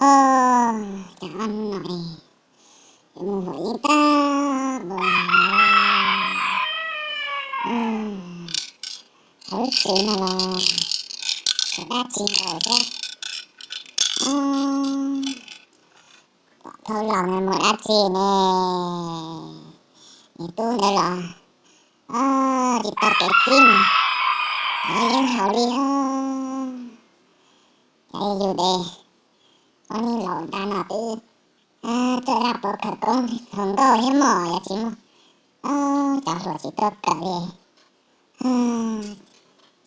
Oj, cas ob hnub no es yuav mus huam yeeb tag npaum li. Thaum lub tsev no los tsis dab tsi nkaus thiab. Tom thauj laus no mus dab tsi ne? Niam tub ntawd los tsis tau kev txib mus yeeb haus li. Cas yus de ob niag laus nrab no twb tuaj zaj pov khawv koob hluas nkauj thiab mog, yog tsis muaj cov hluas tsis tuaj kawm li.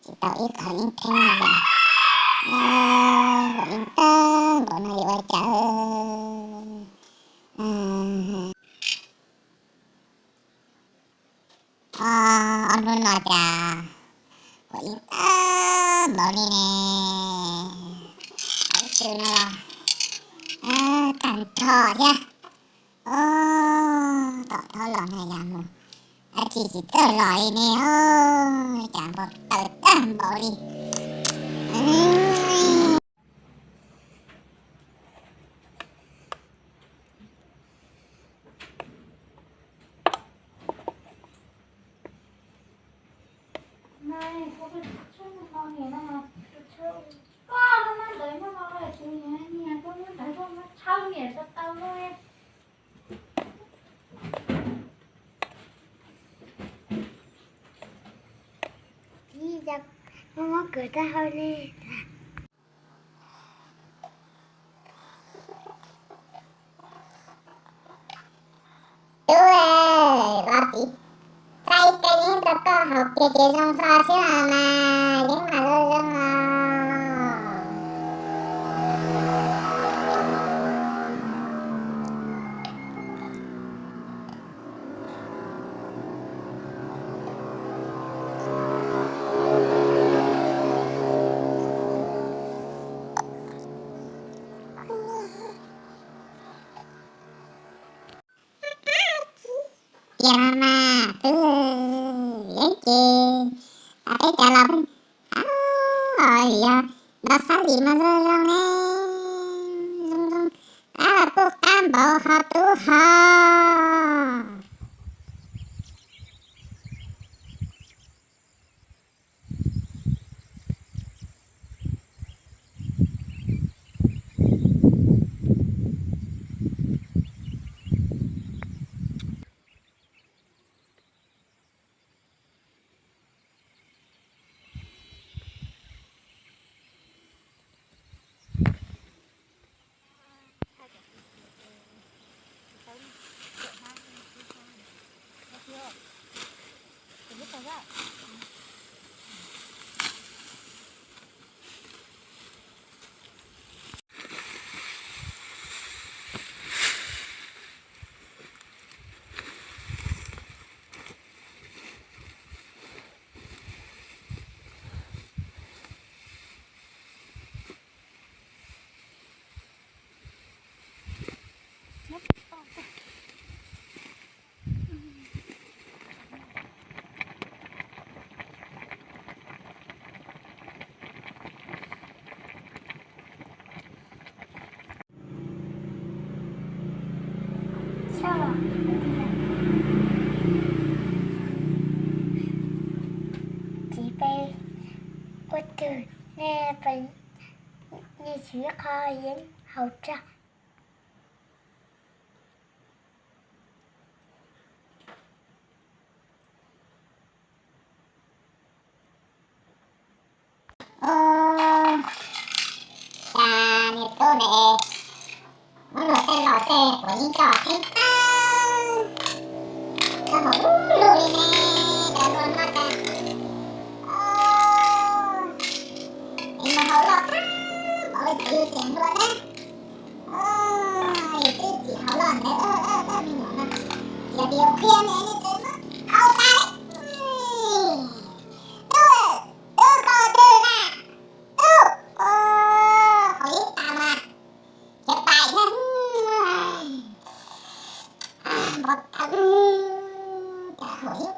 Tsis tau ib qho yeeb kheeb li. Huam yeeb tag npaum no yuav ua cas? Ob hnub no cas huam yeeb tag npaum li ne. Lub tsev no los tag nrho thiab. Tom thauj laus no yog mus dab tsi tsis txawj los li ne. Cas npau taws tag npaum li. Muab muab kws tag hau li. Tub, los txiv txais ib teg yeeb rau koj haus kiag ces zoo hlo xwb los mas, yeeb mas zoo zoo os. Tias mas twb yeej ces peb cov los pheej, yog nto xab lis mas zoo zoo ne, zoo zoo, qab los kuj qab npaum ho tub ho. Txiv peb ua twg ne, peb nyias tsis qho yeeb haus rau. Ua cas niag tub ne, muab luag tej laus tej quav yeeb coj theeb tag, coj mus ub lug li ne, cov hluas no cas es mus haus loj tag npaum li cas yus tseem hluas na. Yus twb tsis haus loj ntawd, me nyuam no, yog tias yus qhia ne, nws tseem muab haus tas li. Tub, tub, koj twg na? Tub, haus yeeb tas mas, cov pais na, npau taws, cas haus yeeb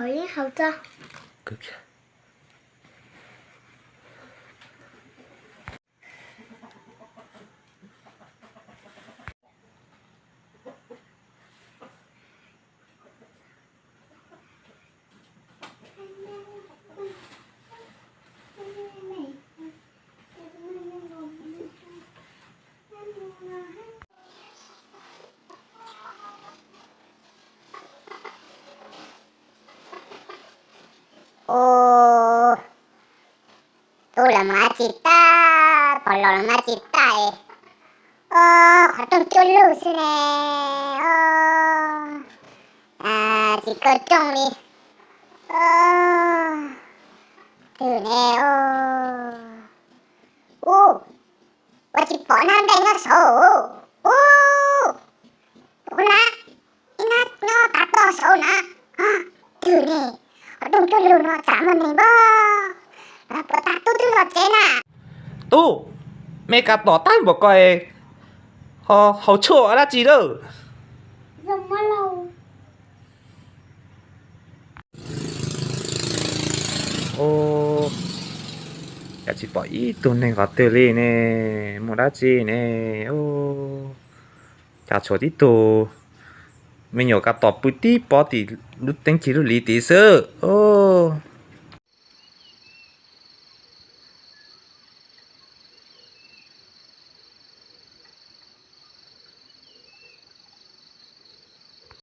Yeej haus tso. Ub, tub los mus dab tsi tag, pog los los mus dab tsi tag es, o, qhov rooj cuab lug xwb ne, o, tsis kaw rooj li, o, twg ne, o, ub, ua tsis pom nab nplej nyob saud, ub, tus na, ib nab nyob tav toj saud na, twg ne, qhov rooj cuab lug no tsam muaj neeg npog, puas tag tub twb los tsev na. Tub, me kav tom tag npaum ko, ho haus tshuaj ua dab tsi lawm? Ub, cas tsis pom ib tug neeg qhov twg li ne, mus dab tsi ne, ub, cas tshuav tib tug me nyuam kav tom pw tib pob tim lub teeb cig lub liv tid xwb, ub.